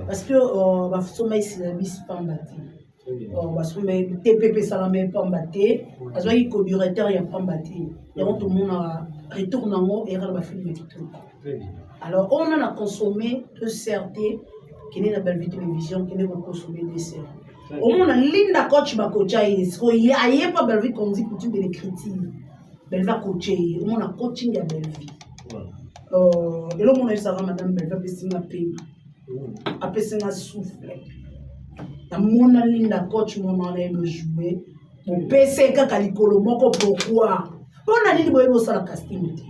Parce que basomba syllabus pamba te, basomba TPP esalama ye pamba te, azwaki co-directeur ya pamba te. Yango tomonaka retour nango eyaka na bafilme kitoko. Alors oyo na consommé deux sœurs te, kende na Bellevue Télévision, kende koconsommer deux sœurs, omona Linda Coach bakotya ye sikoyo, aye mpa Bellevue conduit coutume de l'écriture. Bellevue akotye ye, omona coaching ya Bellevue. Eloko mona yebisaka madame Bellevue, apesinga pema, apesinga souffle. Namona Linda Coach mona wana yebi ojoue, bopese kaka likolo moko. Pourquoi? Mpona nini boyebi osala casting te?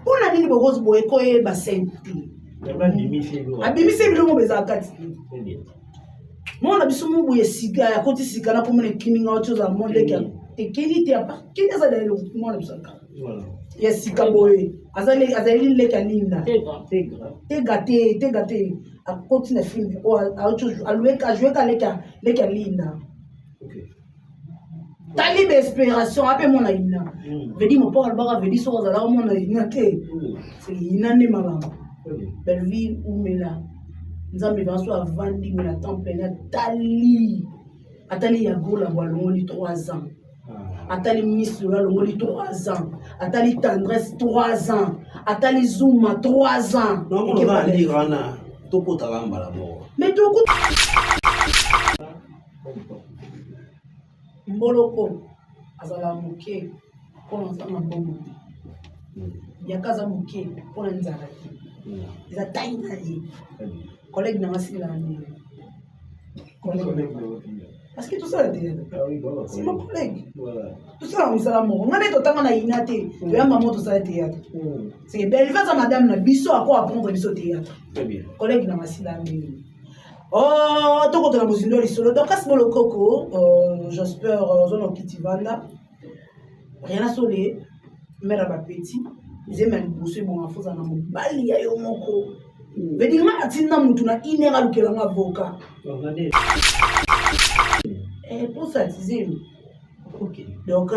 Mpona nini bokozi boye koyeba scène te? Abimisi biloko bezala kati te. Mwana biso mo boye sika akoti sika na komona ekiminga oti ozala mondeke ekeli te. Keni aza daye mwana biso kaka ya sika boye, azali leki ya Linda. Tega te, tega te, akoti na film oyo ajoue ka leki ya Linda. Tali bainspiration ape mwana ina vedi mopo alobaka vedi soki azalaka mwana ina te, ina nde makambo. Bellevue umela, Nzambe banso avandi me na temple na tali, atali ya Gola bo alongoli 3 ans, atali Miss Lola alongoli 3 ans, atali Tendresse 3 ans, atali Zuma 3 ans. Wana tokotaka mbala moko. Mais toko mboloko azala moke mpona azanga mbongo te, yaka aza moke mpona nzala te, eza tai na ye. Collègue nanga asilelaka ndenge, parce que tosala te, c'est mon collègue, tosala mosala moko. Ngai nde totanga na ina te, toyamba mo tosala théâtre. C'est Bellevue aza madame na biso, ako apprendre biso théâtre. Collègue nanga asila ndenge. Oh, tokotala mozindo ya lisolo. Donc kasi bolokoko, j'espère ozona okiti vanda rien asole mare ya bapeti zemi ya liboso ebonga foza na mobali ya yo moko. Vedi nga natinda mutu na une heure alukelanga avocat mposa tizemi. Donc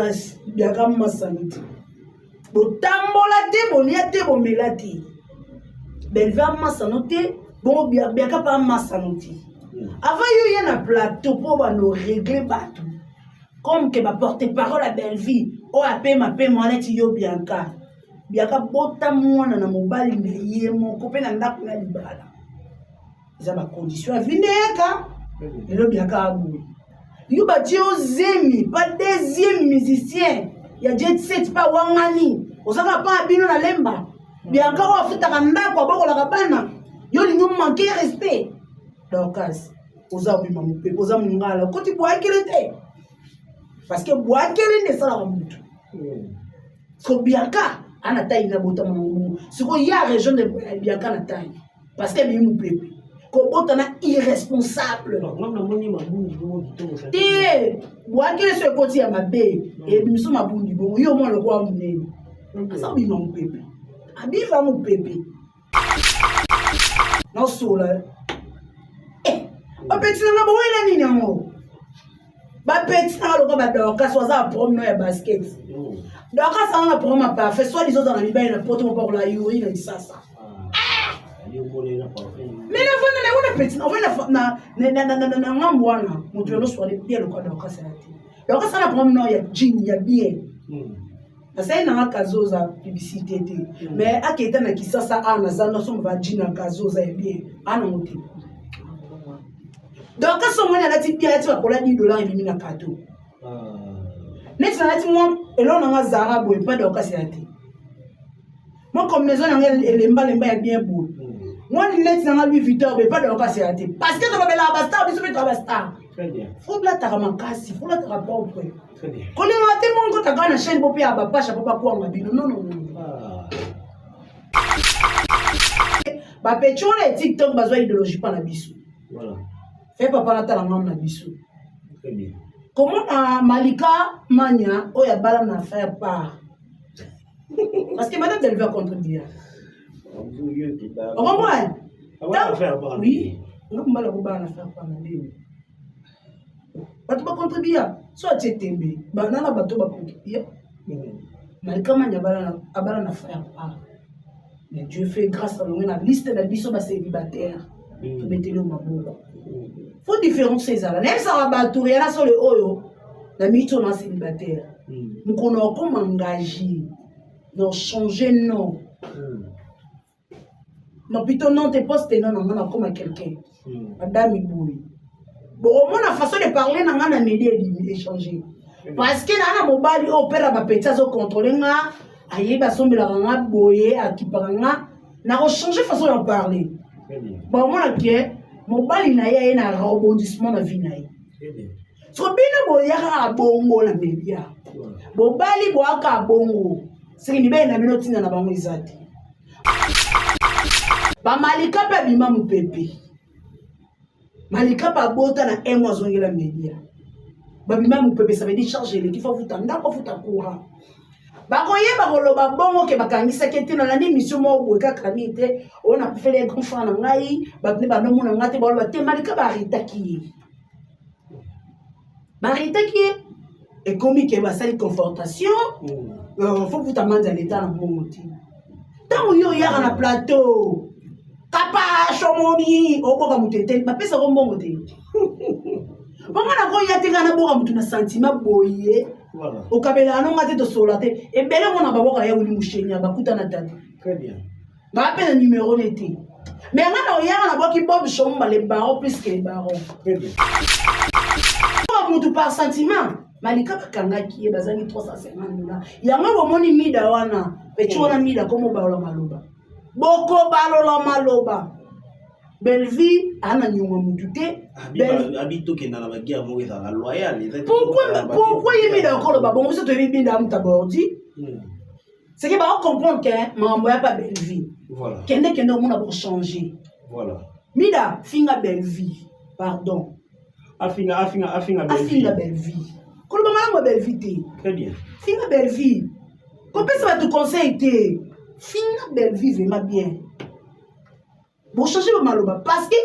biaka masano te, botambola te, bolia te, bomela te. Bellevue amasano te, bongo biaka mpe amasano te. Avant yo ye na plateau mpo bando régler bato comme ke baporte parole ya Bellevue oyo apema pema wana ti yo Bianca. Bianca bota mwana na mobali na ye moko mpe na ndako na libala, eza bacondition ya vie nde eyaka. Lelo Bianca aboye yo, batie yo zemi pa deuxième musicien ya Jet Set mpe awangani ozaka pa bino na lemba. Bianca oyo afutaka ndako, abokolaka bana, yo olingi omanke respect. Dorcas oza obima mopepe, oza mongala, okoti bwakele te, parce que bwakele nde esalaka motu. So Bianca ana tai na botama na ngongo sikoyo ya région de Bianca na tai, parce que ebimi mopepe kobota na irresponsable te. Bwakele so ekoti ya mabe, ebimiso mabundi bongo. Yo mwana lokola monene aza obima mopepe, abiva mopepe nasola bapeti nanga bowela nini yango. Bapeti nanga lokola badorkas aza na problème ya basket. Dorkas anga na problème ya parfait, soit lizo ozala na mibali na poto mopakola yuri na lisasa. Mais navanda na yango na petit ovandi na ngambo wana, moto nyonso ale bien lokola Dorcas ya te. Dorcas ana problème nao ya jean ya bien. Nasali nanga Kazoza publicité te, mais aketa na Kisasa awa na zando, asomba ba jean ya Kazoza ya bien anango te. Dorcas omoni alati bien, alati bakola 10 $ ebimi na cadeau. Neti nalati mwa eloko nanga Zara boye mpa Dorcas ya te, mwa combinaison nanga elembalemba ya bien boye, mwa lunette nanga Louis Vuitton boye mpa Dorcas ya te, parce que tolobelaka bastar, biso mpe toya bastar. Faut lataka makasi, faut lataka propre. Kolinga te mongo kotaka na chaîne bo mpe ya bapasha mpo bakwanga bino. Non, non, non. Bapetits wana ya TikTok bazwa idéologie mpa na biso. Fe papa natala ngambo na biso komona Malika Mania oyo abala na faire part, parce que madame Delve acontribuer, okomona. Oui, nga mobala kobala na faire part na ndeni bato bacontribua so atie tembe banana, bato bacontribua. Malika Mania abala na faire part, mais Dieu fait grâce, alonge na liste na biso bacélibataire, tobeteli yo maboko. Faut différence ezala. Nayebisaka bato yana solo oyo na miti oyo na célibataire, mokolo akoma engagé na changer non non, plutôt non te poste non na nga nakoma quelqu'un, madame boye, bokomona façon de parler na nga na medi ebimi échanger, parce que naa na mobali oyo pera bapetits azocontrôle nga, ayebi asombelaka nga boye, akipaka nga, nakochange façon ya parler. Baomona ke mobali na ye aye na rebondissement na vie na ye. So bino boyaka bongo na media, bobali boyaka bongo, seke mibali na bino ntina na bango eza te. Bamalika mpe abima mopepe, Malika mpe abota na un mois, azongela media, babima mopepe. Ça veut dire charge eleki, faut afuta ndako, afuta courant. Bakoyeba koloba bongo ke bakangisaki te. Nalandi émission moko boye kaka mingi te oyo nakufeli grand frère na ngai, bato nde bandomona ngai te, baloba te Malika baarrêtaki ye, baarrêtaki ye, ekomi ke basali confortation, faut futa manzi ya leta na mbongo te. Ntango yo oyaka na plateau kapasho, moni oboka moto eteli, bapesako mbongo te. Bongo nakoya te, ngai naboka motu na sentiment boye, okabelaka nonga te, tosola te. Ebele mona baboka ya wili mushenya bakutana tata ngaa mpe na numero ne te, mais nga na oyaka nabwaki Bob Shomba, le baron plus que le baron. Mutu par sentiment, Malika bakangaki ye, bazangi 350 $. Yango bomoni mida wana, petit wana mida komo balola maloba, boko balola maloba. Bellevie aa na nyongo mutu te. Abi tokenda na baguerre moko ezalaka loyal. Pourquoi ye mida okoloba bongo? Biso toyebi binda ya mutu abordi, seke bakocomprendre ke makambo ya pa Bellevie. Kende kende, omona bochange. Mida finga Bellevie, pardon. Afinga, afinga, afinga. Afinga Bellevie, koloba malamu ya Bellevie te. Très bien. Finga Bellevie, kopesa bato conseil te, finga Bellevie vraiment bien, bochange bamaloba, parce que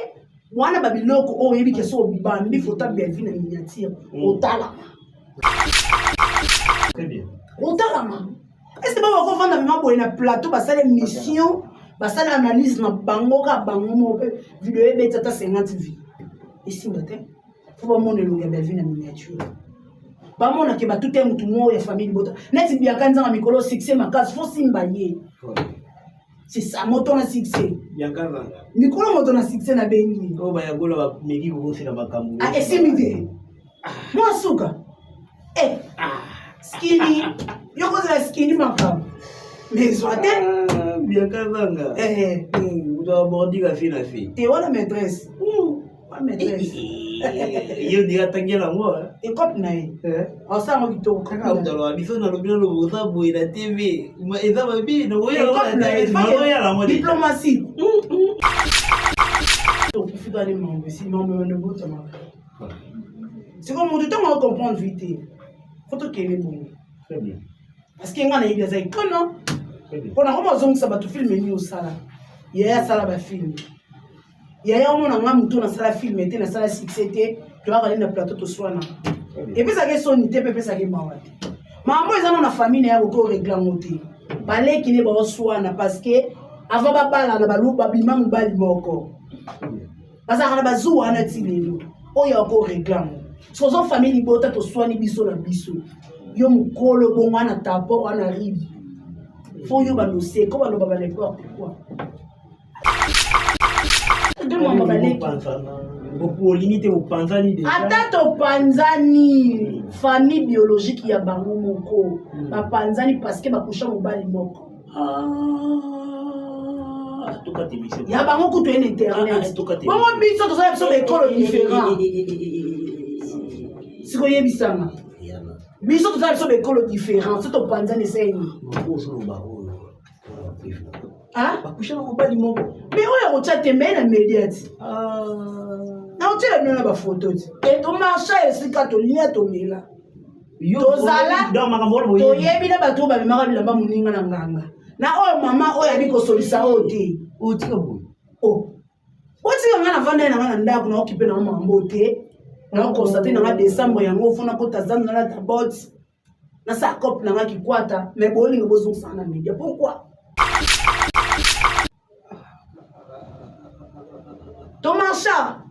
wana babiloko oyo oyebi ke so obambi foto ya Bellevie na miniature, otalama. Très bien. Otalama. Est ce que bakovanda mema boye na plateau, basala émission, basala analyse na bango kaka bango moko, mpe video ebeti ata 50 vues, esimba te? Faut bamona elongi ya Bellevie na miniature, bamona ke batuta ye motu moko ya famille libota neti Biaka Nzanga mikolo succès makasi, faut simba ye. C'est ça, moto na succès. Mikolo moto na succès nabengi. Oyo bayagola bameki kokosela makambo. Ah, esimbi te, mwa suka eh, skini yo kozela skini makambo mais ezwa te. Biaka Nzanga, moto abordika fi na fi. Te, wana maîtresse, wana maîtresse. Ye ndenge atangela yango. Ekope na ye aosala yango kitoko. Kaka mutalo biso nalobi, nalobi oza boye na TV, eza mabe. Nakoyala diplomatie, okufi kani mambo esi mambo yone botamaka. Sikoyo moto ntango acomprendre vie te, faut tokende bongo, parce que ngai nayebi aza ikono mpona koma ozongisa bato film nini osala. Yaya asala bafilm, yaya omona nga moto nasala film te, nasala succès te, toyaka nini na plateau toswana, epesaka esoni te mpe epesaka mawa te. Makambo eza no na famille na ya koki orégler yango te, baleki ne baoswana parce que Avant babalana balu babima mobali moko. Bazalaka na bazuwa wana ti lelo. Oyo ako régler yango. Soki ozo famille libota toswani biso na biso. Yo mokolo bongo wana tapo wana rive. Faut yo baloseko baloba ba n'importe quoi. Olingi te bopanzani deja. Ata topanzani famille biologique ya bango moko bapanzani parce que bakusha mobali moko. Ya bango kutu ene internet. Bongo biso tozala biso baekolo différent. Sikoyebisanga biso tozala biso baekolo différent so topanzani eseni. Bakusha na mobali moko. Mais oyo akotya tembe na media ti. Nakotyela bino na bafoto ti. E tomarcha esika tolia tomela. Tozala toyebi na bato oyo babimaka bilamba moninga na nganga. Na oyo mama oyo abi kosolisa oyo te. Otika boye. Oh. Otika nga navanda ye na nga na ndako na okipe na nga makambo te. Na constate na nga décembre yango fona kota zando nalata botte. Nasala cope na nga kikwata mais bolingo bozongisaka na media pourquoi? Tomarcha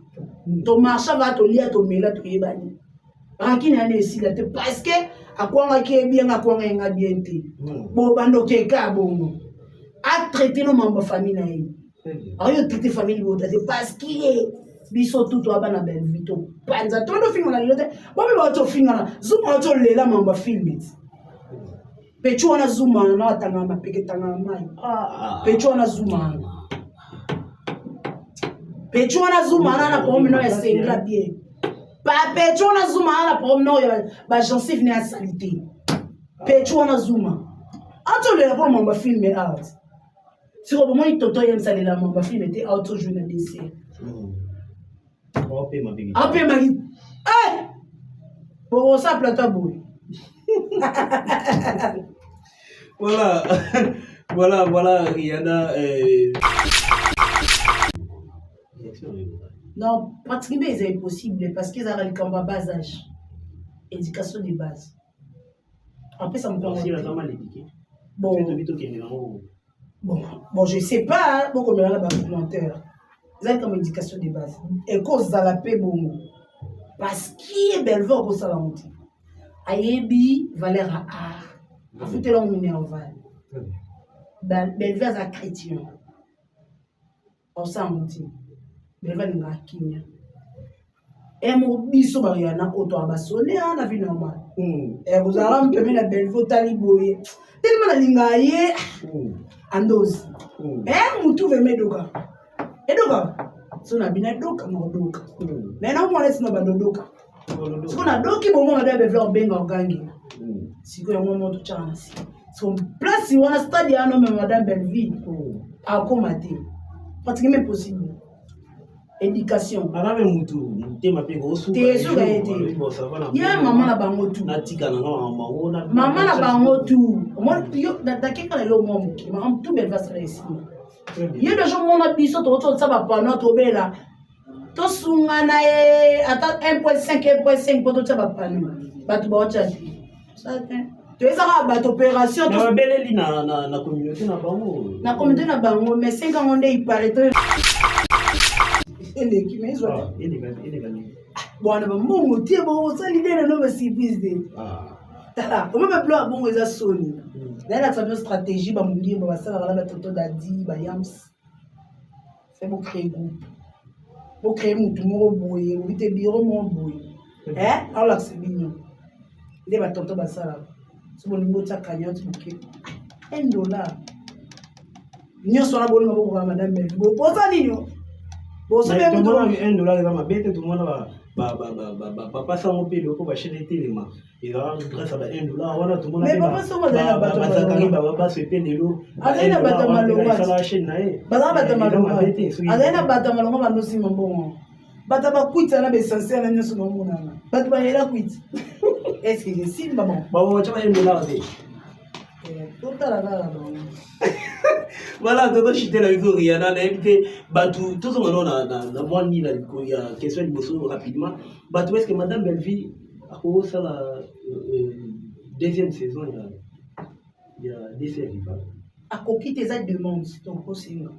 tomarcha va tolia tomela toyebani rankine yana esila te parce que akwangaki ye bien akwanga ye nga bien te. Bo bandoki eka bongo atraite no mambo famille na ye ayo traite famille libota te parce que biso tu toa bana Bellevue topanza tondo ofingana lelo te bomi bauti ofingana zuma auti olela mambo ya filme ti pechu wana zuma wana na atangaka mapeke etangaka mai pechu wana zuma wana pechu wana zuma wana na problème no ya sengra bien pa pechu wana zuma wana na problème no ya bagencive ne ya salite pechu wana zuma auti olela mpona mambo ya filme awa sikoyo bomoni toto ye msalela mambo ya filme te auti ojoue na dc apemaki bokosa plateau boye. Voilà, voilà, voilà, Rihanna. Non, pratiquement c'est impossible parce qu'ils ont likambo à bas âge. Éducation de base. Après ça me Si elle mal éduquée. Bon. Bon, bon, je sais pas, hein, beaucoup de gens commentaire. Vous avez comme éducation de base. Et cause dans la paix bongo. Parce qui est Bellevue au salon. Ayebi valeur à art. Afutela minerval. Bellevue aza chrétien. Osala te. Bellevue alingaka kimia. Emo biso bayana oyo toya basone na vie normale. Kozala mpeme na Bellevue otali boye. Tellement nalingaka ye andozi. Mutu vraimen edoka. Edoka. So na bino edoka na odoka. Mais na mwana esi na bando odoka. Siko nadoki bongo madame Bellevue obenga ogangela. Sikoyo yango moto tyaka na nsima. So place wana stade ya nome madame Bellevue akoma te. Pratiquement impossible. Éducation. Madame mutu motema mpe kosuka. Te esuka ye te. Ye mama na bango tu. Natika na nga makambo yango. Mama na bango tu. Omoni yo dakeka lelo mwa mokili makambo tu Bellevue asala esima. Ye deja omona biso tokotisa bapano tobela tosungana ye ata 1.5 1.5 mpo totya bapano bato baotya te toyezaka bato opération babeleli na communauté na bango na communauté na bango mais 5 yango nde ipare to eleki mais ezwa bwana bambongo te bosali nde nano basurprise te tala oma babilo ya bongo eza soni nayelakisa bino stratégie bamongimba basalaka na batoto dadi bayams fe bocrée groupe bocrée motu moko boye obi te biro moko boye aolakisa bino nde batonto basalaka so bolingi botya cagnotte moke $1 nyonso wana bolinga bokoka madame Bellevue boza nini bosobe $1 eza mabe te tomona bapapa sango mpe eloko bachaine etelema ezalaka grâce à ba $1 wana tomona bazakari bababaso epe lelo azali na bato ya malonga esala chaîne na ye bazala bato ya malonga azali na bato ya malonga bandosima mbongo bato bakwiti na baessentiel na nyonso bamonana bato bayela kwiti estce esimba bon baotya ba $1 te totala kaka bango. Voilà, tozochite na biso Rihanna nayebi te bato tozonga no na mwa nini na ya question liboso rapidement bato est ce que madame Bellevue akosala deuxième saison ya DC Rival? Akoki te, eza demande donc osenga.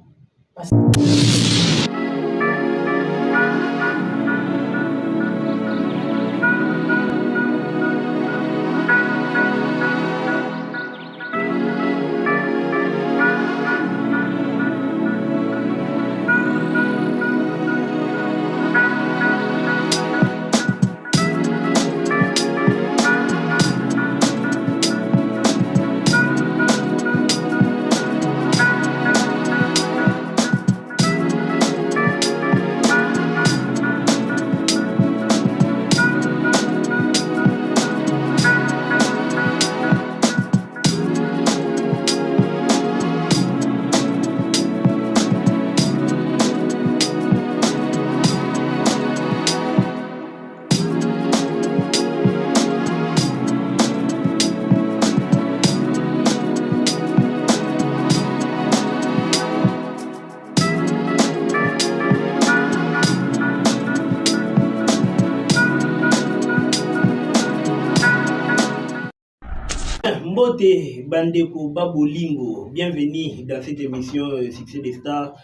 Mbote bandeko ba bolingo, bienvenue dans cette émission Succès des Stars.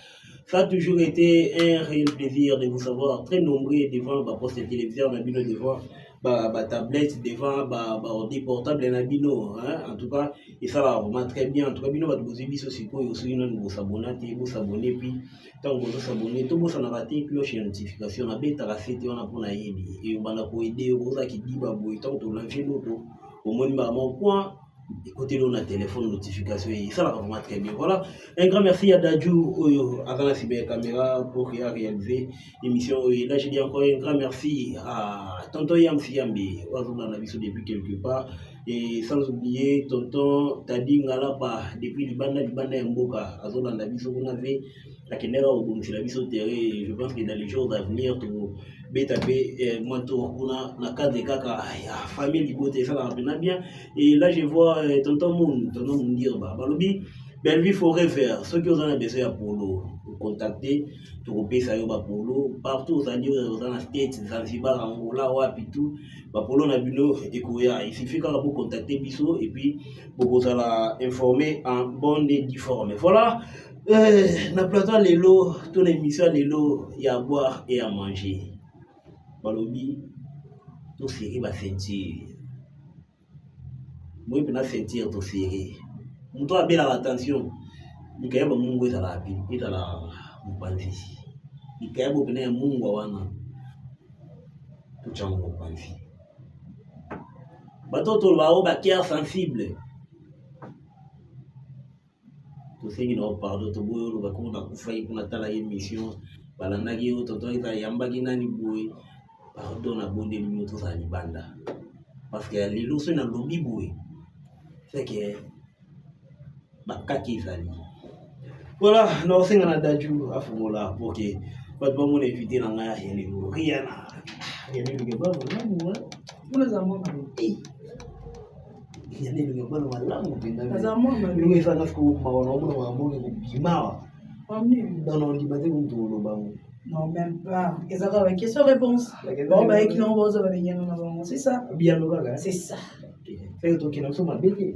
Ça a toujours été un réel plaisir de vous savoir très nombreux devant ba poste téléviseur na bino, devant ba tablette, devant ba ordi portable na bino, hein. En tout cas, et ça va vraiment très bien. En tout cas, bino bato bozwi biso sikoyo, soki nanu bosabona te, bosabone, puis ntango bozosabone to bosanaka te cloche ya notification, nabetaka sete wana mpona yebi eyobanda koede yo kozala kidiba boye. Ntango tolange eloko, omoni mbala moko point ekoteli oyo na téléphone, notification esalaka vraiment très bien. Voilà, un grand merci à Dadju oyo aza na nsima ya caméra pour ya réaliser émission oyo. Et là, je dis encore un grand merci à tonton Yamsi Yambi oyo azolanda biso depuis quelque part, et sans oublier tonton Tadi Ngalapa depuis libanda, libanda ya mboka, azolanda biso kuna ve akendaka kobongisela biso terrain. Je pense que dans les jours à venir tobeta mpe mwa tour kuna na cadre kaka ya famille libota, esalaka mpena bien. Et là, je vois tonton Moon, tonton Mundirba, balobi Bellevue Forever, soki oza na besoin ya polo, contacte, tokopesa yo bapolo partout ozali, oza na State, Zanzibar, Angola, wapi tout, bapolo na bino ekoya. Il suffit kaka bocontacte biso et puis bokozala informé en bonne et due forme. Voilà, na plateau ya lelo to na émission ya lelo ya boire et à manger, balobi toserrer baceinture boye mpena, ceinture toserrer. Moto abelaka attention, likaya bamungu ezalaka ezala mopanzi, likaya bo mpena ya mungwa wana totyango mopanzi. Bato toloba oyo bacœur sensible, tosengi na pardon, toboyi oloba koko nakufaki mpona tala ye mission balandaki yo, tonton eza yambaki nani boye. Pardon, nabondeli bino, tozala libanda parce que ya lelo soki nalobi boye, c'est que bakaki ezali. Voilà, nakosenga na Daju afungola pour que bato bamona invité na ngai ya lelo, Riana. Riana eluka bana malamu. Mpona eza mwa mabe. Riana eluka bana malamu mpenza. Aza mwa mabe. Eloko esanga sikoyo mawa, naomona makambo oyo ekobima dana, ondima te kutu koloba ngo. Non, même pas. Ezaka ba question réponse. Bon, bah, qui n'ont pas besoin de bango, c'est ça. Biyano kaka. C'est ça. Feke tokenda biso mabe te.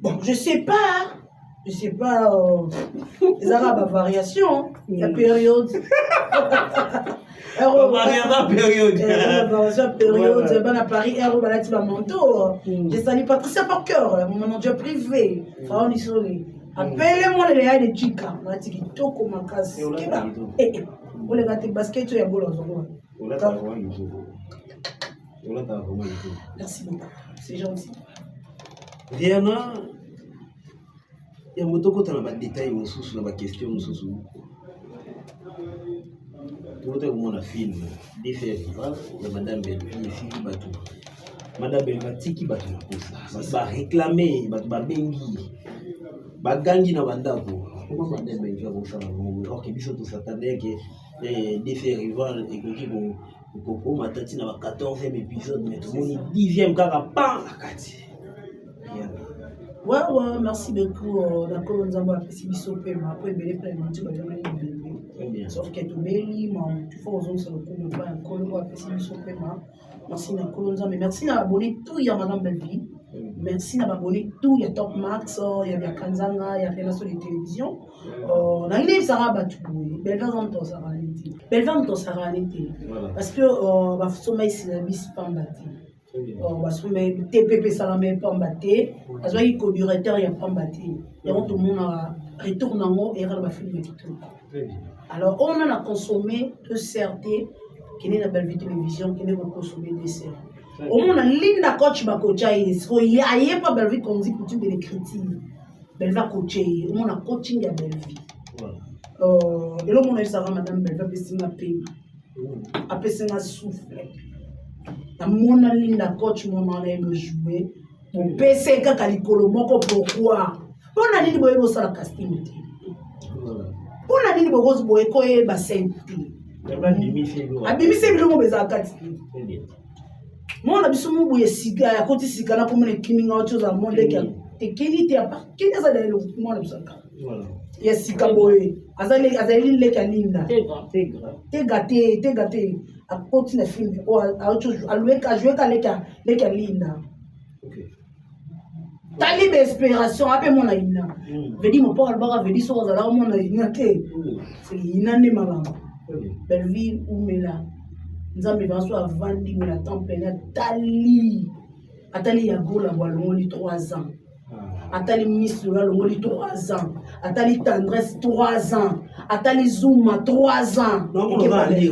Bon, je sais pas. Je sais pas. Ezaka ba variation. Ya période. Variation période. Variation période. Bana Paris, Ero balati ba manteau. Je salue Patricia Parker, mon manager privé. Faoni Soli. Appelez-moi le ya de Chika. Balati kitoko makasi. Keba. Oleka te basket oyo ya bola ozongo. Olataka vraiment kitoko, olataka vraiment kitoko. Merci beaucoup. C'est gentil. Riana, yango tokota na badetail mosusu, na baquestion mosusu. Tokota komona film Défi Rival ya madame Bellevue, esili bato, madame Bellevue atiki bato na posa, bato baréclame, bato babengi, bagangi na bandako: koma madame Bellevue akosala bongo? Or que biso tosatande ke Défi Rival ekoki kokoma ta ntina ba 14e épisode, mais tomoni 10e kaka pan na kati. Ouais, merci beaucoup. D'accord, Nzambe apesi biso pema po ebele mpe na bazongani mobembe, sauf que tobeli ma faut kozongisa lokumu epai ya Nkolo oyo apesi biso pema. Merci na Nkolo Nzambe, merci na abonné tout ya madame Bellevue. Merci na babone tout ya Top Max, ya Biakanzanga, ya Relation de télévision. Nalingi nayebisaka bato boye, Belva aza moto azalaka nini te. Belva moto azalaka nini te. Parce que basomba esila bisi pamba te. Basomba TPP esalama ye pamba te. Azwaki co-directeur ya pamba te. Yango tomonaka retour nango eyaka na bafilme kitoko. Alors on a consommé deux CRT kende na Bellevue Télévision, kende koconsommer deux CRT. Omona Linda coach bakocha ye sikoyo aye pa Bellevue conduit coutume de l'écriture. Bellevue akoche ye, omona coaching ya Bellevue. Eloko mona yebisaka madame Bellevue apesi nga pema, apesi nga souffle. Namona Linda coach mwana wana ye bojouer, bopesa ye kaka likolo moko pourquoi? Mpona nini boye bosala casting te? Mpona nini bokozi boye koyeba scène te? Abimisi biloko ezala kati te. Mwana biso mo boye sika akoti sika na komona ekiminga oti ozala mo leki tekeli te apa kini aza lelo mwana biso aka ya sika boye azali leki ya Linda tega te tega te akoti na film oyo ajoue ka leki ya Linda tali bainspiration ape mwana ina vedi mopo alobaka vedi soki azalaka mwana ina te ina nde makambo. Bellevue umela Nzambe banso avandi boye na temple na atali atali ya Gola bo alongoli 3 ans, atali Miss Lola alongoli 3 ans, atali Tendresse 3 ans, atali Zuma 3 ans.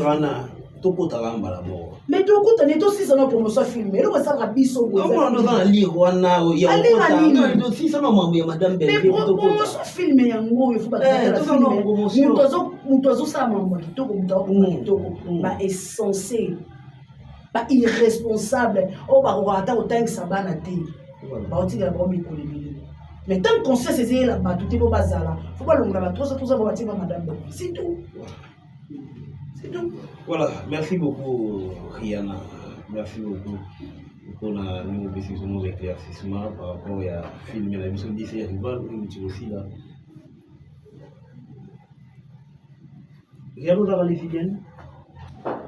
Wana tokotaka mbala moko. Mais tokutani tosisa na promotion film eloko esalaka biso. Oza na lire wana tosisa na mambo ya madame. Promotion film yango oyo fo moto azosala mambo ya kitoko, moto akokoma kitoko, baessence bairresponsable oyo bakokaka ata kotangisa bana te, baotikela bango mikolo ebele. Mais tant conscience ezeyela bato te, po bazala fo balongola bato toza toza bo batie ba madame, c'est tout, c'est tout. Voilà, merci beaucoup Rihanna, merci beaucoup mpona ndenge opesi biso mwa éclaircissement par rapport ya film na biso DC Rival oyo euti kosila. Rihanna, ozaka lesbienne?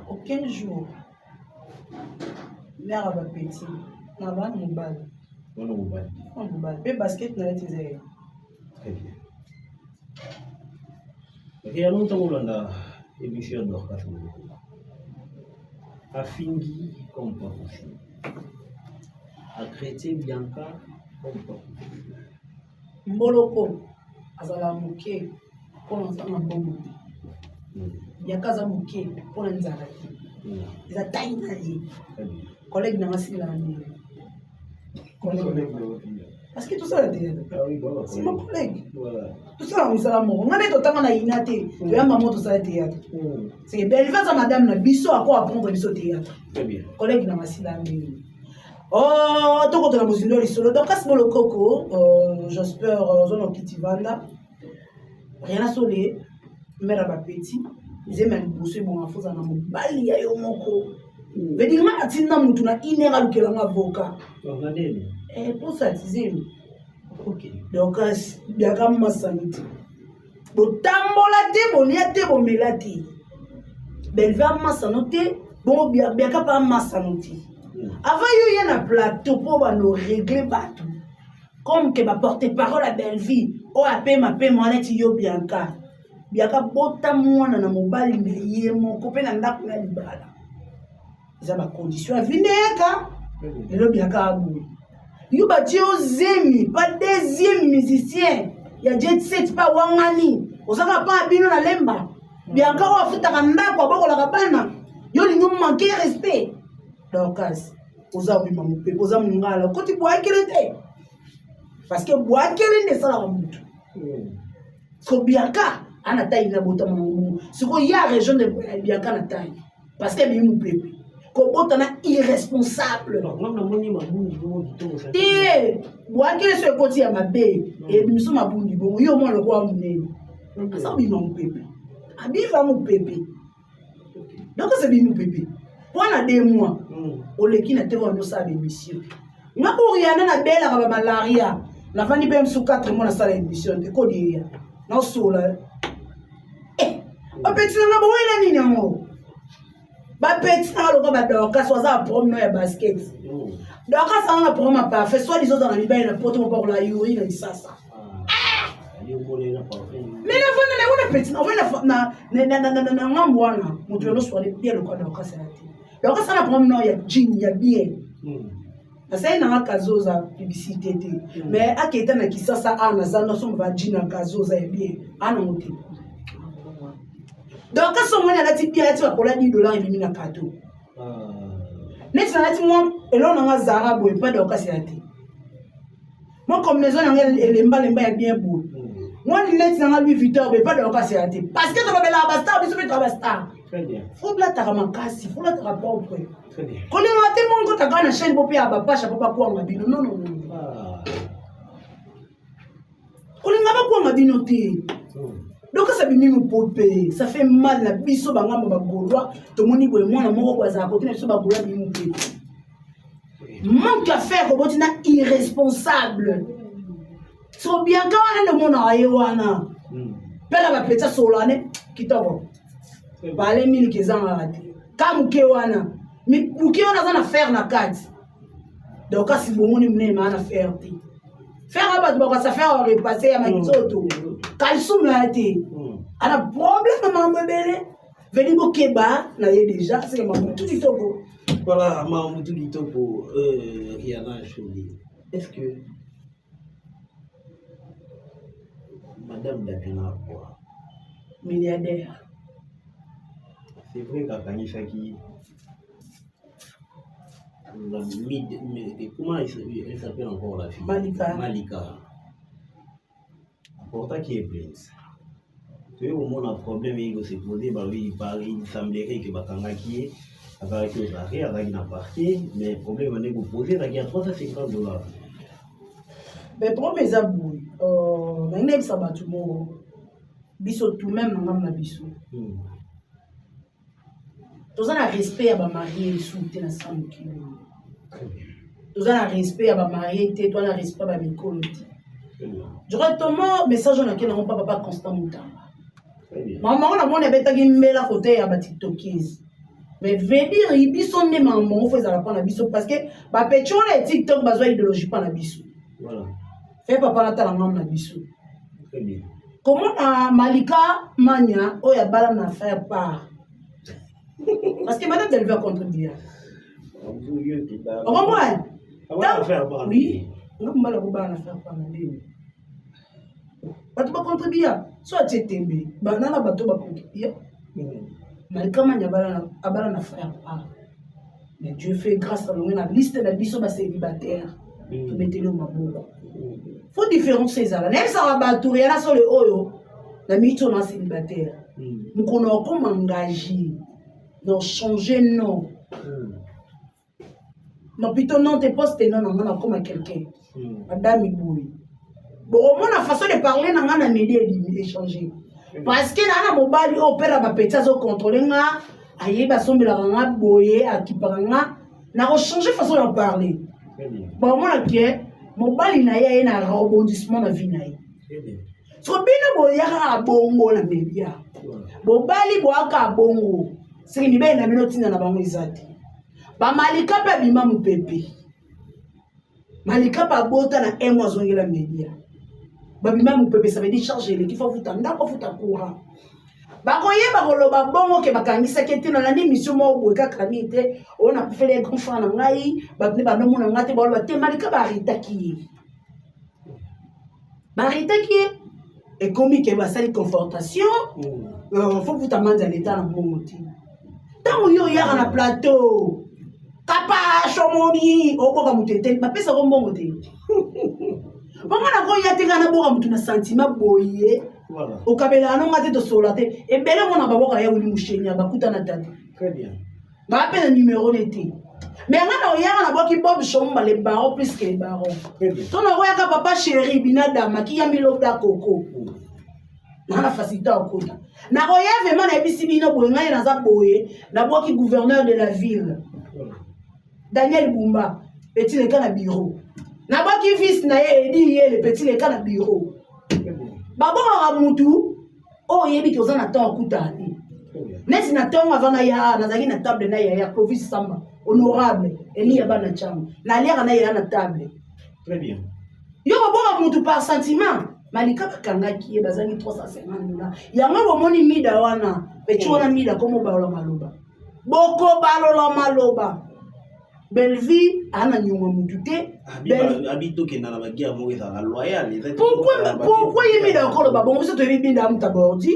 Aucun jour. Mare ya bapeti na bana mobali. Wana mobali. Mwana mobali mpe basket na ye ti eza ye. Très bien. Rihanna, ntango olanda émission ya Dorcas Moloko, afingi comme pas possible, atraité Bianca comme pas possible. Mboloko azala moke mpona aza na mbongo te. Bianca aza moke mpona nzala te, eza tai na ye. Collègue nanga silaa ndenge parce que tosala te, c'est mon collègue, tosala mosala moko. Nga nde totanga na ina te, toyamba mo tosala théâtre. C'est que Bellevue aza madame na biso, ako apprendre biso théâtre. Collègue nanga sila ndenge. Oh, tokotala mozindo ya lisolo. Donc kasi Bolokoko, j'espère ozona okiti vanda. Riana Sole, mare ya bapeti, zemi ya liboso ebonga fozala na mobali ya yo moko. Vedi nga atinda mutu na une heure alukelanga avocat mposa tizemi. Donc biaka masano te, botambola te, bolia te, bomela te. Belve amasano te, bongo biaka mpe amasano te. Avant yo ye na plateau mpo bando régler bato comme ke baporte parole ya Bellevue oyo apema pema wana ti yo Bianca. Bianca bota mwana na mobali na ye moko mpe na ndako na libala, eza bacondition ya vie nde yaka lelo. Bianca aboye yo, batie yo zemi pa deuxième musicien ya Jet Set mpe awangani ozaka pa bino na lemba. Bianca oyo afutaka ndako, abokolaka bana, yo olingi manque respect. Dorcas, oza obima mopepe, oza mongala, okoti bwakele te parce que bwakele nde esalaka motu. So Bianca ana tai na botama nango sikoyo ya région de Bianca na tai parce que ebimi mopepe kobota na irresponsable te. Bwakele so ekoti ya mabe, ebimiso mabundi bongo. Yo mwana lokola monene aza obima mopepe, abiva mopepe. Donc osebimi mopepe mpo na 2 mois oleki na te wana osala bémission. Nga Oriana nabelaka bamalaria, navandi mpe mosu 4 mois nasala émission te. Kodi eya nasola bapeti nanga bowela nini yango. Bapeti nanga lokola badorcas aza na problème no ya basket. Dorcas aza na problème ya parfait, soit disant na mibali na poto mopakola yuri na lisasa. Mais navanda na yango na peti ovandi na ngambo wana moto yango swale bien lokola Dorcas ya te. Dorcas aza na problème no ya jean ya bien. Nasali nanga kazoza publicité te, mais aketa na Kisasa a naza nyonso ba jean ya kazoza ya bien anango te. Dorcas omoni alati bien, alati bakola 10 $ ebimi na cadeau. Neti nalati mwa eloko nanga Zara boye mpa Dorcas ya te, mwa combinaison nanga elembalemba ya bien boye, mwa lunette nanga Louis Vuitton boye mpa Dorcas ya te, parce que tolobelaka bastar, biso mpe toa bastar. Faut lataka makasi, faut lataka propre. Kolinga te mongo kotaka na chaîne bo mpe ya bapasha mpo bakwanga bino. Non, non, non, kolinga bakwanga bino te. Donc ça bimi mopope, ça fait mal na biso bangambo bagaulois. Tomoni boye mwana moko boye azala kote na biso bagaulois, bimi mopepe, manque à faire, koboti na irresponsable. So Bianka wana nde omonaka ye wana mpe na bapeti asolola ne kitoko, bale miliki ezangaka te. Ka moke wana, moke wana aza na fer na kati. Donc kasi bomoni monene maa na fer te, fer ya bato bakosa fer à repasser ya manzoto calcium na ya te. Ana problème na makambo ebele veni bokeba na ye déjà seke makambo tu kitoko. Voilà, makambo tu kitoko. Rihanna Jolie, est-ce que Madame Davina quoi? Milliardaire. C'est vrai qu'akangisaki la mid, mais comment elle s'appelle encore, la fille? Malika. Malika aportaki ye plainte. Toye komona problème eyi kose poser, balobi il semblerait que bakangaki ye, azalaki aux arrêts, azalaki na parquet, mais problème ande kopose ezalaki ya 350 $. Mais problème eza boye, nangi nayebisa bato moko, biso tout même na ngambo na biso toza na respect ya bamarie lisusu te na sa mokili. Toza na respect ya bamarie te, toza na respect ya bamikolo te. Directement message oyo nake nango mpa papa Constant Mutamba, makambo yango namoni abetaki mbela kote ya batiktokese, mais veut dire biso nde makambo yango faut ezala mpa na biso, parce que bapeti wana ya TikTok bazwa idéologie mpa na biso. Fe papa natala ngambo na biso komona Malika Mania oyo abala na faire part, parce que madame Delve acontribuer okomwana. Oui, nga mobala kobala na faire part na ndeni bato bacontribua so atie tembe nana bato bacontribua. Malika Mania abala na faire part, mais Dieu fait grâce, alonge na liste na biso bacélibataire, tobeteli yo maboko. Faut différence ezala. Nayebisaka bato yana solo oyo na miniti oyo na célibataire, mokolo okoma engagé non changer non non plutôt non te poste non na nga nakoma quelqu'un madame boye, bokomona façon de parler na nga na midi ebimi échanger, parce que naa na mobali oyo mpe na bapeti azocontrôle nga, ayebi asombelaka nga boye, akipaka nga, nakochange façon ya parler. Baomona ke mobali na ye aye na rebondissement na vie na ye. So bino boyaka kaka bongo na media, bobali boyaka bongo, soki mibali na bino ntina na bango eza te. Bamalika mpe abima mopepe, Malika mpe abota na un mois azongela media, babima mopepe, ça veut dire charge eleki, faut afuta ndako, afuta courant. Bakoyeba koloba bongo ke bakangisaki ete nalandi émission moko boye kaka mingi te oyo nakufeli grand frère na ngai, bato nde bandomona ngai te, baloba te Malika baarrêtaki ye, baarrêtaki ye, ekomi ke basali confortation, faut futa mandi ya leta na mbongo te. Ntango yo oyaka na plateau kapasho omoni oboka moto eteli, bapesako mbongo te. Bongo nakoya te, ngai naboka motu na sentiment boye, okabelaka nonga te, tosolola te. Ebele mona baboka ya wili musheni bakutana tata baa mpe na numero ne te, mais nga na oyaka nabwaki Bob Shomba, le baron plus que le baron, to nakoyaka papa chéri binadama kiyambi loda koko naa na facilité ya kokota. Nakoya vraiment, nayebisi bino boye, ngai naza boye, nabwaki gouverneur de la ville Daniel Bumba, petit leka na bureau, nabwaki vice na ye Edi Yele, petit leka na bureau. Babongaka mutu oyo oyebi ke oza na temps okutana te. Neti na ntongo avant naya, nazalaki na table na yaya Clovis Samba, honorable Elia bana Tshangu, naliaka na yaya na table. Très bien. Yo koboma mutu par sentiment. Malika bakangaki ye, bazangi 350 $. Yango bomoni mida wana, peti wana mida komo balola maloba. Boko balola maloba. Bellevue ana nyongo mutu te. Abi tokenda na baguerre moko ezalaka loyal. Pourquoi ye mida okoloba bongo, biso toyebi binda ya mutu abordi.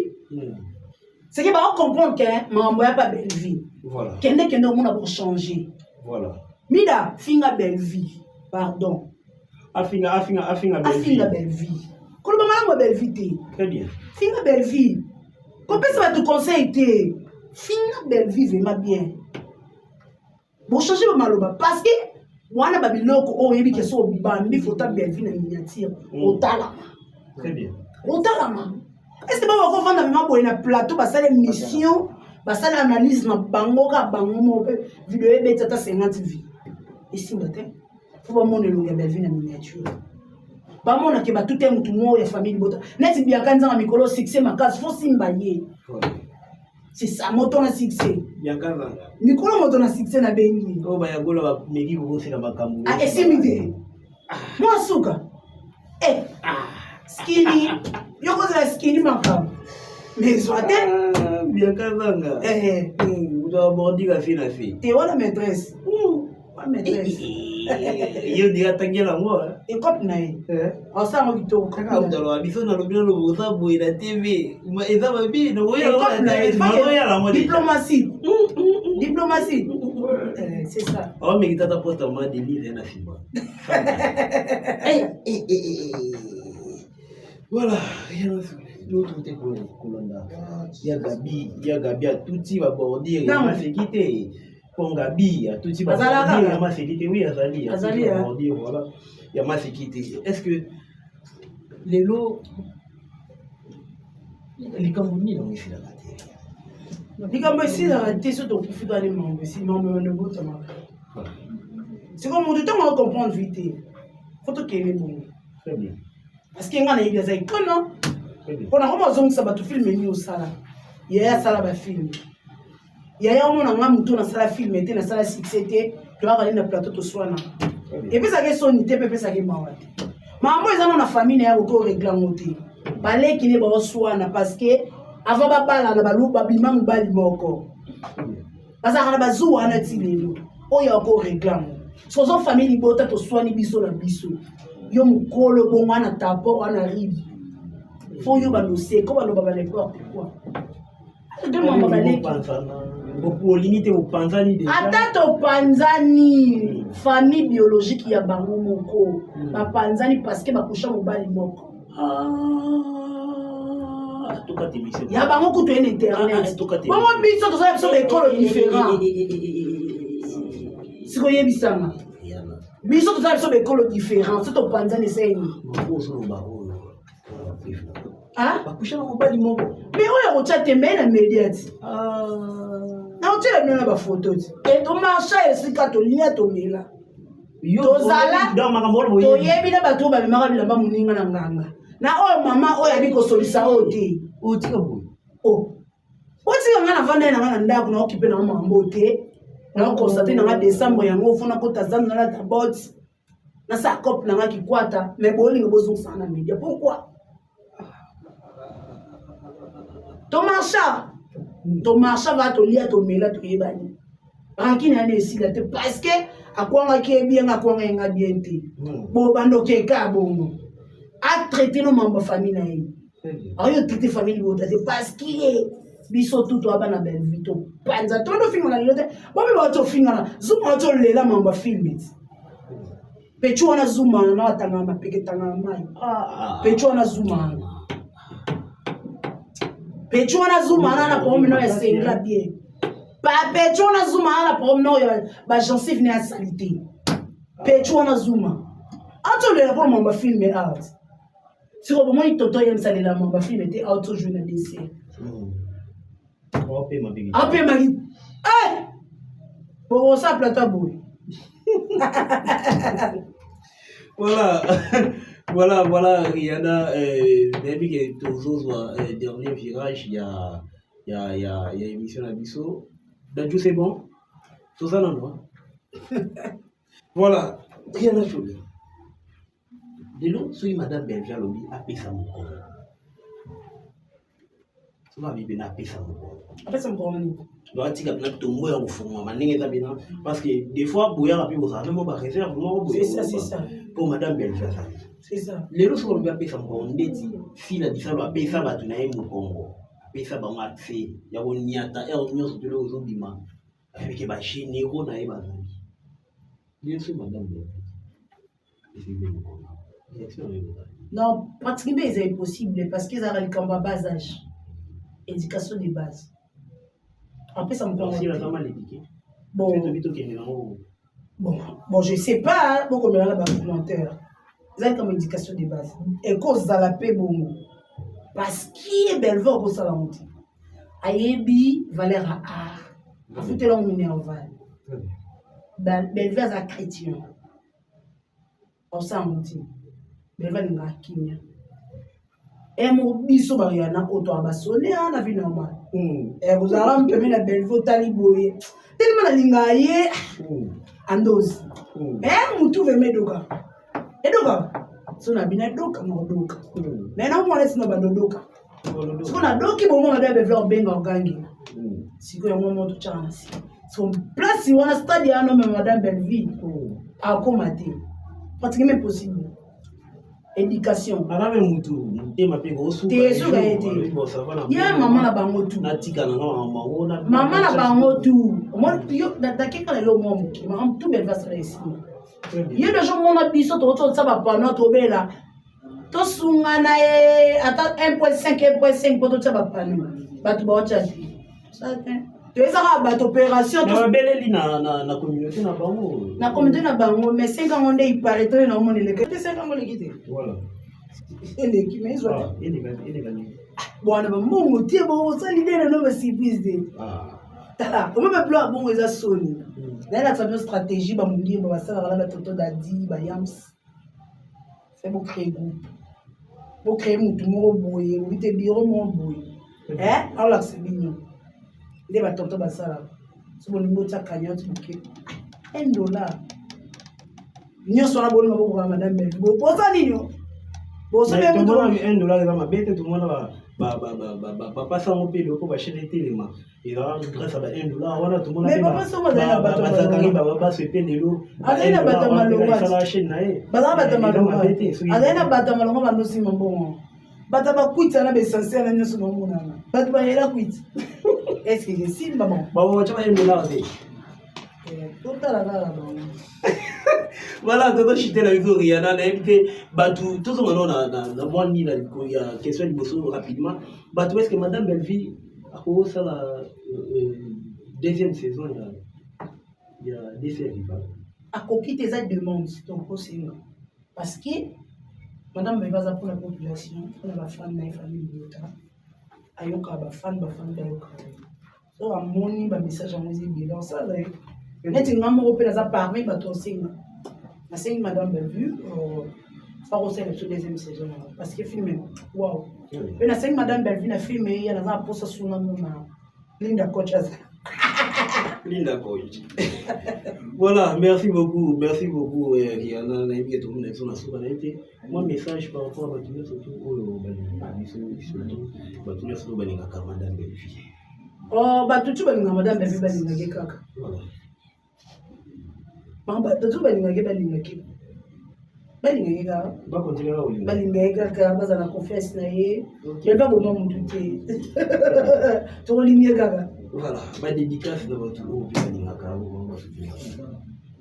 C'est que ba comprendre que makambo ya pa Bellevue. Voilà. Kende kende omona bo changer. Voilà. Mida finga Bellevue. Pardon. Afinga afinga afinga Bellevue. Afinga Bellevue. Koloba malamu ya Bellevue te. Très bien. Finga Bellevue. Kopesa bato conseil te. Finga Bellevue vraiment bien. Bo changer ba maloba parce que wana ba biloko oyo oyebi ke so obambi photo ya Bellevue na miniature, otalama. Très bien. Otalama. Est-ce que ba bakovanda mema boye na plateau, basala mission, basala analyse na bango ka bango moko mpe video ebeti ata 50 vie esimba te? Fo bamona elongi ya Bellevue na miniature, bamona ke batuta ye motu moko ya famille libota neti biaka nzanga mikolo succès makasi, fo simba ye. C'est ça, moto na succès. Biaka nzanga. Mikolo moto na succès na bengi. Oyo bayagola bameki kokosela makambo. Ah, esimbi te. Mwa suka. Eh, skini. Yo kozala skini makambo. Mais ezwa te. Ah, Biaka nzanga. Eh. Moto abordika fi na fi. Te wana maîtresse. Wana maîtresse. Ye ndenge atangela yango. Ekope na ye. Osala yango kitoko. Kaka moto biso nalobi nalobi oza boye na TV eza mabe. Ekope na ye. Diplomatie. Diplomatie. C'est ça. Aomeki tata poste ma Denise na nsima. Voilà, l'autre te kolanda ya Gabi, ya Gabi atuti babordure ya maseki te, mpo Gabi atuti babordure ya maseki te. Oui, azali azali babordure, voilà, ya maseki te. Est-ce que lelo likambo nini yango esilaka te? Likambo esilaka te, so tokufi kali mambo esili, mambo ebanda obotamaka. Sikoyo moto ntango acomprendre vie te, fo tokende bongo. Très bien. Parce que nga nayebi aza ikono mpona koma ozongisa bato film nini osala. Yaya asala bafilm, yaya omona nga moto nasala film te, nasala succès te, toyaka nini na plateau toswana, epesaka esoni te mpe epesaka mawa te. Makambo eza no na famille na ya koki orégler yango te, baleki ne baoswana parce que avant babalana balu babima mobali moko, bazalaka na bazuwa wana ti lelo oyo akorégler yango. So ozo famille libota toswani biso na biso, yo mokolo bongo wana tapo wana ribi, fo yo bandoseko baloba ba n'importe quoi de mama baleki. Olingi te opanzani. Ata topanzani, famille biologique ya bango moko bapanzani parce que bakusha mobali moko. Ya bango kutu ene internet bongo, biso tozala biso baekolo différent. Sikoyebisanga, biso tozala biso baekolo différent, so topanzani eseni. Bakusha na mobali moko. Mais oyo akotya tembe na media ti nakotiela bino na bafoto ti e tomarcha esika tolia tomela tozala toyebi na bato oyo bamemaka bilamba moninga na nganga na oyo mama oyo abi kosolisa oyo te. Otika boye. Otika nga navanda na nga na ndako, naokipe nanga makambo te, naoconstater nanga décembre yango fona kota zandu, nalata bot, nasala cope nanga kikwata, mais bolinga bozongisaka na media, pourquoi? Tomarcha, tomarcha va, tolia, tomela, toyebani. Rancune yana esila te parce que akwangaki ye bien, akwanga ye nga bien te. Bo bandoki eka bongo atraiter no mambo famille na ye, ayo traiter famille libota te parce que biso tu toya bana Bellevue, topanza tondo ofingana lelo te, bomi bauti ofingana zuma oti olela mambo ya film ti pechu wana zuma na atangaka mapeke, etangaka mai. Pechu wana zuma wana, pechu wana zuma wana na problème no ya sengra bien, pechu wana zuma wana na problème no ya bagencive ne ya salité. Pechu wana zuma atolela mpona mambo ya film art. Sikoyo bomoni toto yemisalela mambo ya film te, aotojouer na DC apemaki bokosa plateau boye. Voilà, Rihanna, nayebi ke tozozwa dernier virage ya Ya émission na biso, Dadju, c'est bon, toza nano. Voilà, Riana Chole, lelo soki madame Belge alobi apesa mokongo, soki abi mpena apesa mokongo, apesa mokongo nini? Donc atika mpena tongo ya kofungwama ndenge eza mpena, parce que des fois boyaka mpe kozala mpe mo baréserve moko boye mpo madame Belge azali. Lelo soki olobi apesa mokongo, ndeti Fila Bisalo apesa bato na ye mokongo, apesa bango accès ya koniata heure nyonso tolo ozobima, ayebike bagénéraux na ye bazali. Lelo soki madame Belge apesi mpe mokongo, réaction na yo ezali? Non, pratiquement eza impossible, parce que ezalaka likambo ya bas âge, éducation de base. Apesa mokongo. Sila aza mal éduqué. Bon. Tobi tokende nango. Bon, je sais pas, bokomela na bacommentaire. Ezali comme éducation de base, ekozala mpe bongo, parce que Belve okosala ngo te, ayebi valeur ya art, afutela ngo minerval. Belve aza chrétien, osala ngo te. Belve alingaka kimia e moko. Biso bayana oyo toya basone na vie normale, kozalaka mpeme na Belve, otali boye telema, nalingaka ye andozi mutu vema edoka edoka. So na bino edoka na odoka, mais namona esi na bando odoka. Siko nadoki bomona bia Belve obenga ogangela. Sikoyo yango mo totyaka na nsima. So place wana, stade wana, me madame Belleville akóma te, pratiquement impossible, éducation. Aza mpe mutu, motema mpe. Te, esuka ye te, ye mama na bango tu. Natika nanga makambo. Mama na bango tu, dakika lelo mwa moke, makambo tu Belve asala esima ye deja. Omona biso tokototia bapano, tobela tosungana ye ata 1.5 1.5 mpo totia bapano, bato baotya te, toyezaka bato opération. Babeleli na communauté na bango. Na communauté na bango, mais 5 yango nde ipare toye na omona eleki te, 5 yango eleki te. Eleki, mais ezwa te bwana bambongo te, bosali nde nano basurprise te. Tala omo babilo ya bongo eza soni. Nayelakisa bino stratégie bamondimba basalaka na batoto dadi bayams fe. Bocrée groupe, bocrée mutu moko boye, obi te biro moko boye, aolakisa bino nde batonto basalaka. So bolingi botia cagnotte, boke 1 dollar nyonso wana, bolinga bokoka madame Belvi boza nini? 1 dollar eza mabe te. Tomona bapapa sango mpe eloko bachaîne etelema, ezalaka grâce à ba 1 dollar wana. Tomona bazakari bababaso epe lelo. Azali na bato ya malongo. Esala chaîne na ye. Bazala bato ya malongo, azali na bato ya malongo, bandosima mbongo, bato bakwiti wana, baessentiel na nyonso bamonana, bato bayela kwiti, est-ce esimba bon? Babatya ba 1 dollar te. Totala kaka bango. Voilà, tozochite na biso. Riana, nayebi te, bato tozonga no na mwa nini ya question ya liboso rapidement. Bato, est ce que madame Belleville akosala deuxième saison ya DC Rival? Akoki te, eza demande tokosenga, parce que madame Belleville aza mpona population, mpona bafan na ye, famille libota ayokaka, bafan, bafan bayokaka ye. So amoni bamessage yango eza ebele, osala ye neti nga moko mpe naza parmi bato osenga. Nasengi madame Bellevue fakosala biso deuxième saison yango, parce que film wow. Mpe nasengi madame Bellevue na film eya, naza na posa suna mona Linda Coach aza. Linda Coach. Voilà, merci beaucoup, merci beaucoup, Rihanna. Nayebi ke tomona biso na suka na ye te. Mwa message par rapport à bato nyonso tu oyo balingaka biso, surtout bato nyonso oyo balingaka madame Bellevue. Oh, bato tu balingaka madame Bellevue, balingaki kaka. Bato tu balingaki, balingaki, balingaki kaka. Bakontinue kaka kolinga. Balingaki kaka, bazala na confiance na ye. Bellevue aboma motu te, tokolingi ye kaka. Voilà, badédicace na bato oyo mpe balingaka bango, basoutenaka.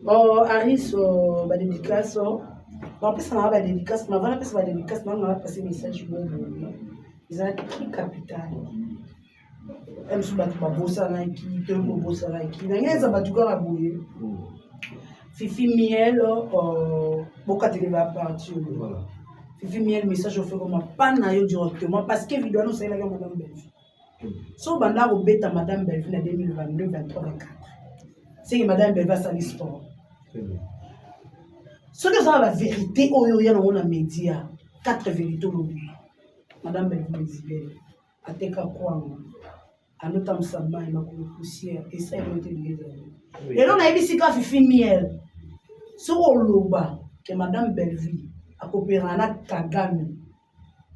Oh, Aris, badédicace bapesa nanga, badédicace mava napesa, badédicace nanga napesa message moko boye ezalaki très capital. Mosusu bato babosanaki to bobosanaki na ngai, eza bato kaka boye. Fifi Miel, bokateli baparti oyo. Fifi Miel, message ofe koma pa na yo directement, parce que video wana osalelaki madame Bellevue. So banda kobeta madame Bellevue na 2022, 23, 24, seke madame Bellevue asali sport. Soki oza na bavérité oyo oya nango na média, quatre vérité olobi, madame Bellevue Mezibele ateka kwanga. Anotambwisa mai makolo poussière esali yango te ndenge ezali. Lelo nayebisi ka Fifi Miel, soki oloba ke madame Bellevue akopera na Kagame,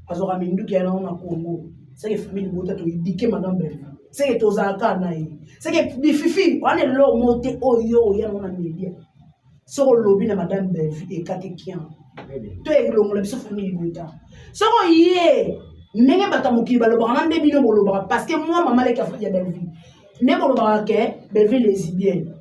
azwaka minduki ya nango na Congo, seke famille libota toyidike madame Bellevue, seke tozalaka na ye, seke bififi wana eloko moko te oyo oya nango na media. Soki olobi na madame Bellevue ekati kian to elongola biso famille libota. Soki oye ndenge bato ya mokili balobaka na nde bino bolobaka, parce que moi mama leki ya Bellevue nde bolobaka ke Bellevue lesbienne,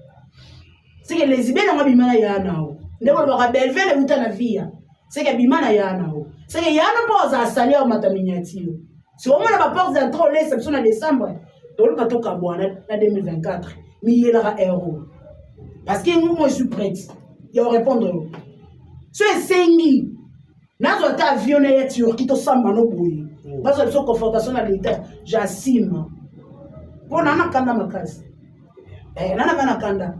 seke lesbienne yango abima na ya nao, nde bolobaka Bellevue euta na via, seke abima na ya nao, seke ya no mpo azala sali ya omata miniature. Si omona baporte d'entrée olesa biso na décembre, toluka tokabwana na 2024 miyelaka euro, parce que moi je suis prête ya répondre yo. So esengi nazwa ata avion na ya Turquie, tosamba no boye, bazwa biso confrontation na l'état, j'assume, mpo na nakanda makasi. Nana na kanda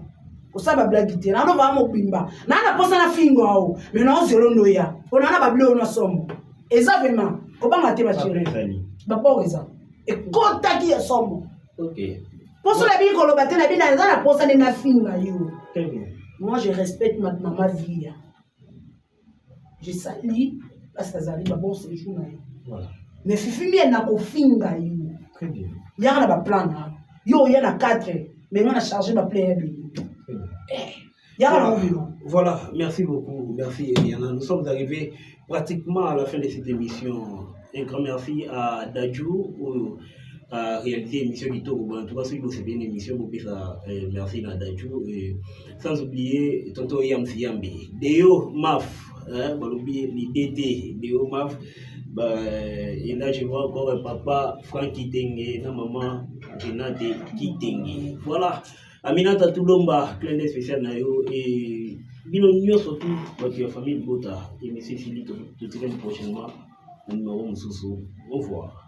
kosala bablague te, nano vaa mobimba naa na posa na fingo ao, mais naozelo ndoya mpo naa na babile oyo na somo eza vraiment kobanga te, bachéri, babor eza ekotaki ya somo. Mposo na bini koloba te na bino eza na posa nde nafinga yo. Moi je respecte ma mama Via, je salue parce que azali babon séjour na ye, mais Fifi Mie nakofinga yo. Yaka na baplan na yo, oya na 4, mais nga na charge baplan ya bino, yaka na ovino. Voilà, merci beaucoup. Merci Eliana. Nous sommes arrivés pratiquement à la fin de cette émission. Un grand merci à Dadju a réalisé l'émission kitoko. Bon, en tout cas, si vous avez une émission, vous pouvez merci à Dadju. Et sans oublier tonton Yamsi Yambi. Deo Maf, hein, balobi l'IDT, Deo Maf. Bah, et là, je vois encore un papa Franck Kitenge, na maman Renate Kitenge. Voilà. Aminata Toulomba, clin d'œil spécial na yo et bino nyonso tu bato ya famille Bota, émission esili, totikali prochainement na numéro mosusu. Au revoir.